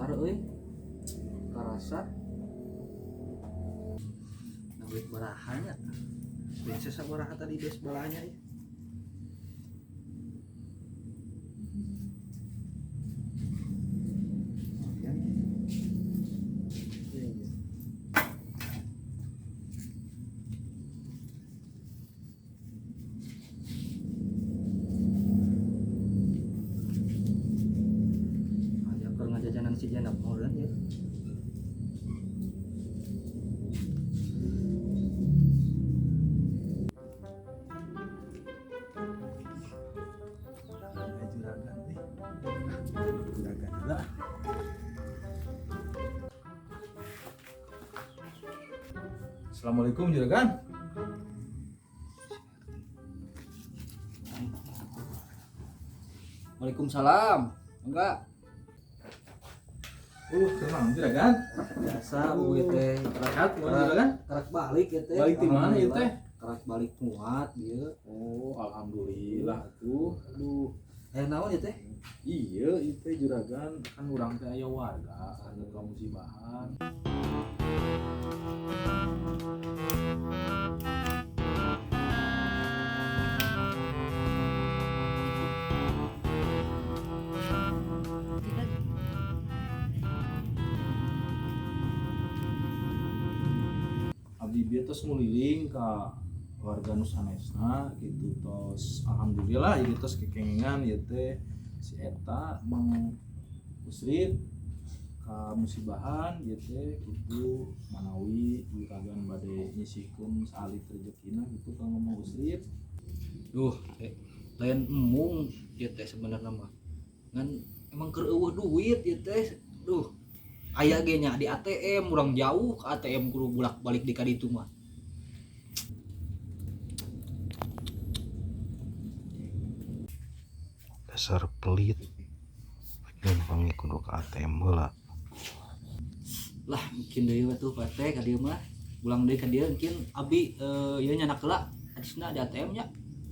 Besar euy. Karasa. Nah, duit barahanya. Biasa sabaraha tadi bes balanya ya. Lumayan. Iya, iya. Aya keur ngajajanan si Jenab meureun ya. Juragan eh. Juragan lah. Assalamualaikum juragan. Waalaikumsalam. Enggak. Tenang juragan. Biasa uwi teh Sehat bukan juragan? kerak balik ya teh. Balik di mana ya teh? Kerak balik muat dia. Oh, alhamdulillah tuh. Aduh. Aya naon ya teh? Iya, itu juragan kan urang teh aya warga anu kamusibahan. Abdi bieu tos nguliling ka warga nu sanesna gitu, tos alhamdulillah ieu tos kekengengan ieu teh si eta Mang Usrit ka musibahan ieu teh gitu, manawi juragan bade nyisihkeun saalit rezekina gitu ka Mang Usrit. Duh, lain embung ieu teh sebenarnya mah. Ngan emang keur eueuh duit ieu teh. Duh, aya ge nya di ATM, urang jauh ke ATM kudu bolak-balik di ka ditu mah. Dasar pelit. Numpang kudu ke ATM heula. Lah, mungkin deui we tuh Pak teh ka dieu mah. Ulang deui ka dieu mungkin abi ieu nyanak heula adisna di ATM nya.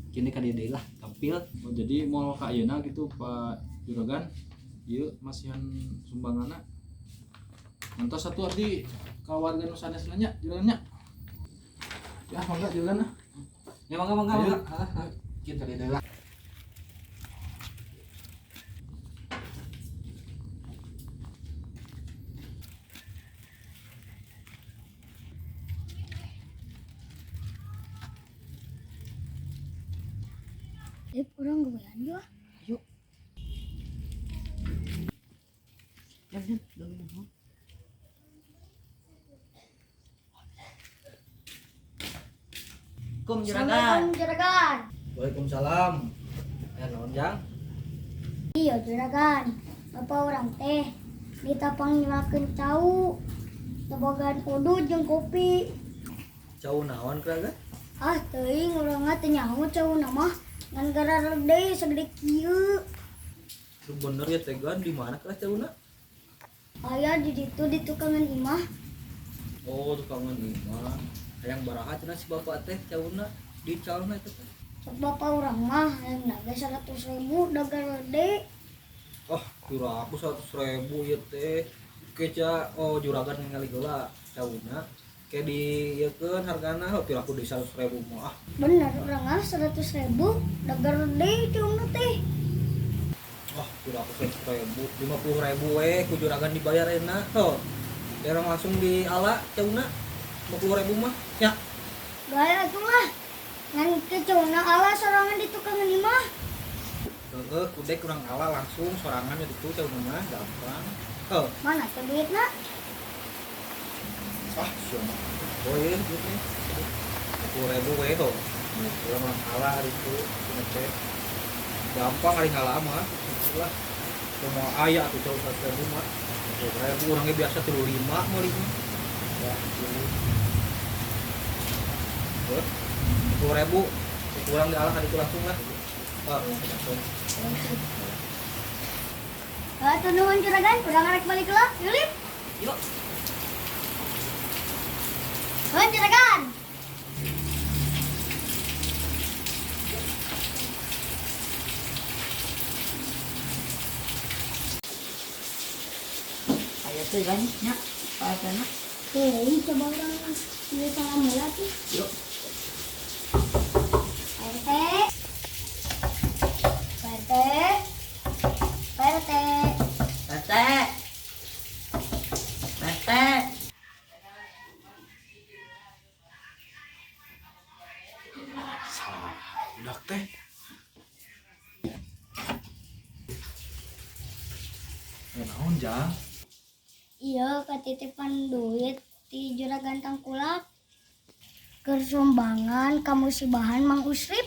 Mungkin deui ka dieu deui lah, tampil. Oh, jadi mau ka ayeuna gitu Pak Juragan. Ieu masihan sumbanganna. Ngantos satu abdi ka warga nu sanesna nya juragan nya. Ya mangga juragan ah. Ya mangga mangga Ayo. mangga. Hah, hah. Mungkin ka dieu deui lah. Lip, urang gawean yuk. Yuk. Yan, yan, dali mo. Kum juragan. Assalamualaikum juragan. Waalaikumsalam. Ya naon jang? Iya juragan. Bapak urang teh ditapang nyelakeun cau. Tebogan udud jeung kopi. Cau naon keraga? Ah teuing urang mah teu nyaho cau mah. Ngan gara deui segede kieu. Itu bener ya tegan di mana kelas cauna? Aya di ditu di tukangan imah. Oh, tukangan imah. Hayang baraha cenah si bapak teh cauna di calna itu teh. Sok bapak urang mah hayang naga 100.000 dagar gede. Oh, jura aku 100.000 ya teh. Keca oh juragan ningali heula cauna. Ke di ieukeun hargana oh pira aku di 100.000 mah. Ah, Bener urang mah 100.000 dagar gede cauna teh. oh, jura aku 100.000, 50.000 we ku juragan dibayar enak. Oh. Orang langsung di ala cauna 50.000 mah. Ya. Gaya atuh lah. Ngan ke cauna ala sorangan di tukangan imah. Heeh, kudek kurang ala langsung sorangan ya itu cauna mah gampang. Oh. Mana tuh duitna? Ah, siapa? Oh iya, duitnya. 50.000 we tuh. Urang orang ala hari itu, cuma teh. Gampang hari ngalah mah. Lah, semua aya tuh jauh 100.000 mah. 50.000 orangnya biasa 35 meuli mah. Ya, dulu. Tuh, 50.000 kurang di ala hari itu langsung lah. Ah, langsung. Ah, tuh nuhun juragan, urang arek balik lah. Yuk, Lip. Yuk. Nuhun juragan. Aya teh kan nya Pak RT na. Hei, coba urang ieu salam heula tuh. Yuk. Pak RT. Pak RT. Pak RT. RT. RT. Salah budak teh. Ya naon Jang? Iya, katitipan duit di juragan tangkulak. Keur sumbangan kamusibahan Mang Usrip.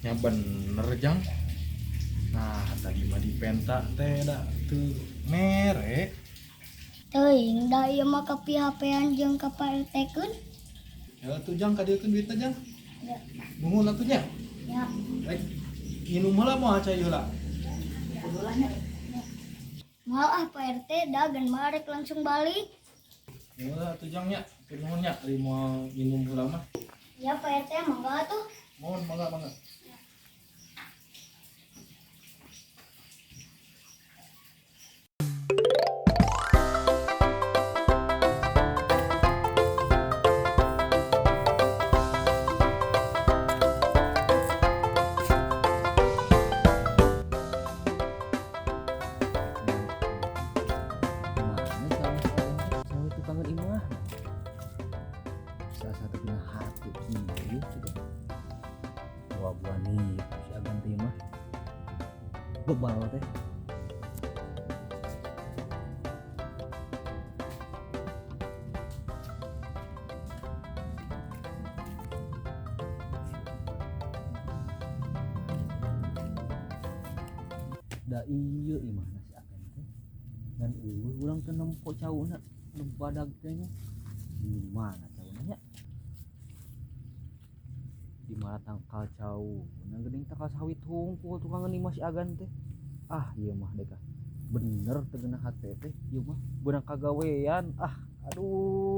Ya bener Jang. Nah, tadi mah dipenta teh da teu mere. Teuing da ieu mah kapihapean jeung ka Pak RT keun. Ya tuh Jang kadieukeun duitna Jang. Ya. Nuhun atuh nya. Ya. Rek nginum heula moal cai heula. Kudu lah nya. Moal ah Pak RT da gan mah rek langsung balik. Ya atuh Jang nya, nuhun nya ari moal nginum heula mah. Ya Pak RT mangga atuh. Mohon mangga mangga. Mana tukangan imah? Salah satu punya hati kieu gitu. Buah-buah nih si Agan teh mah. Bebal teh. Da ieu imahna si Agan teh. Ngan eueuh urang teh nempo cauna nu badag teh nya. Di mana cauna nya? Di mana tangkal cau? Nah geuning tangkal sawit hungkul tukangan imah si Agan teh. Ah ieu mah deka. Bener teu geunah hate teh ieu mah beunang kagawean. Ah aduh.